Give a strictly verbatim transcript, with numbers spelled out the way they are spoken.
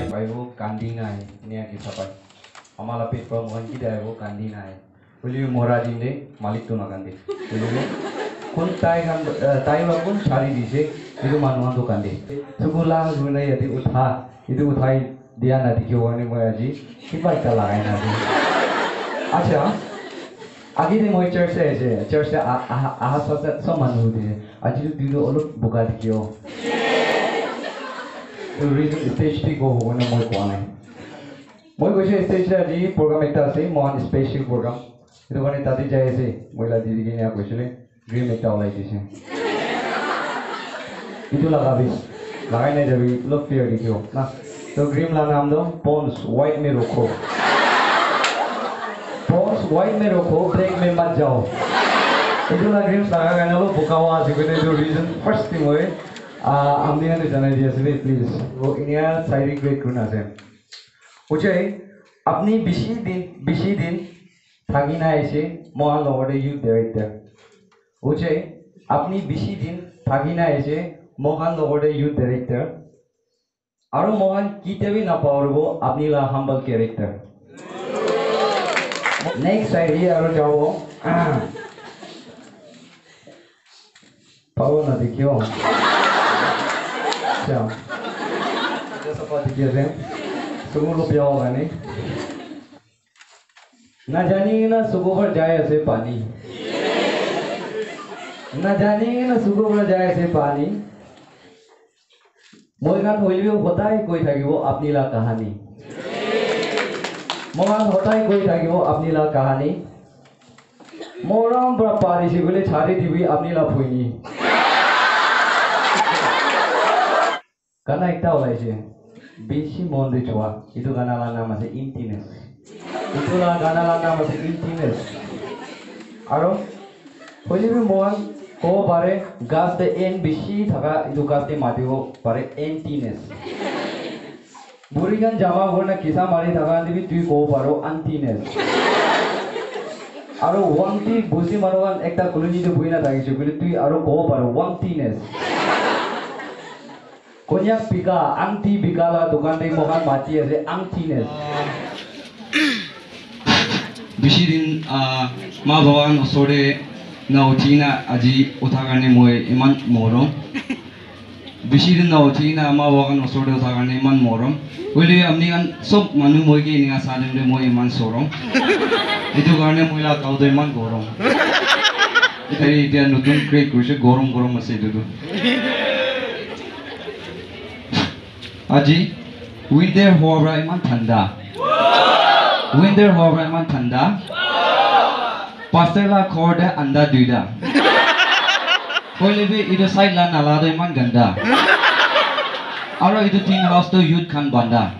Paibo kandi nai, nia ki sapai. Ama la pet pa mohan ki dai bo kandi nai. Hoile bi mora din de, malik tu na kandi. Hoile bi, kun tai kan, eh, tai wa kun chari dise, itu manu han tu kandi. Suku la guna yate utha, itu uthai dia na dikhibo karne moi aji, kiba ekta lagai na ase. Acha, agi de moi church te aise, church te a-, aha, aha sa sa, sa manu de. Aji tu dino olop boga dikhibo. To reason stage te go hobo na moi koa nai. Moi koise stage te aji program ekta ase, mohan special program. Etu karne tate jai ase, moi la didi ke enia koisile, dream ekta olai dise. Etu laga bis, lagai nai jabi, olop fear dikhibo na. To dream la naam to, Pons, white me rokho. Pons, white me rokho, black me mat jao. Etu la dreams laga karne olop boga wa ase koine etu reason first thing hoi. Ah, amni khan janai di ase de, please. To inia side grade kurina ase. Ujai, apni bishi din, bishi din thaki na aise, mohan logor te youth director. Ujai, apni bishi din thaki na aise, mohan logor te youth director. Aru mohan kitia bi na pahoribo apni la humble character. Next side hi aru jabo. Pabo na dikhibo. Acha. Acha, sapa dikhi ase. Suku lo bia hoga ni. Na jani na suku par jai ase pani. Na jani na suku par jai ase pani. Moi khan hoile bi hodai koi thakibo apni la kahani. Moi khan hodai koi thakibo apni la kahani. Morom pra parisi bole chari dibi apni la bhuini. Gana ekta olaise. Bishi mon de chua. Etu gana la naam ase Emptiness. Etu la gana la naam ase Emptiness. Aro hoile bi mohan kobo pare, ghas te en bishi thaka, etu ghas te matibo pare, emptiness. Buri khan jama kurina kisa mari thaka khan te bi tui kobo paro, auntiness. Aro wangti busi manu khan ekta colony te buhina thakise koile tui aro kobo paro, wangtiness. Konyak bika, angti bika la dukan te moikhan mati ase, angtiness. Bishi din, ah, ma baba khan osor te na uthi na aji utha karne moi iman morom. Bishi din na uthi na ma baba khan osor te utha karne iman morom. Hoile bi apni khan sob manu moi ke enika sa time te moi iman sorom. Etu karne moi la kau to iman gorom. Etia, etia notun create kurise, gorom gorom ase etu tu. Aji winter howa para iman thanda. Winter howa para iman thanda. Pastor la ghor te anda duita. Hoile bi etu side la nala tu iman ganda. Aro etu tin house tu youth khan banda.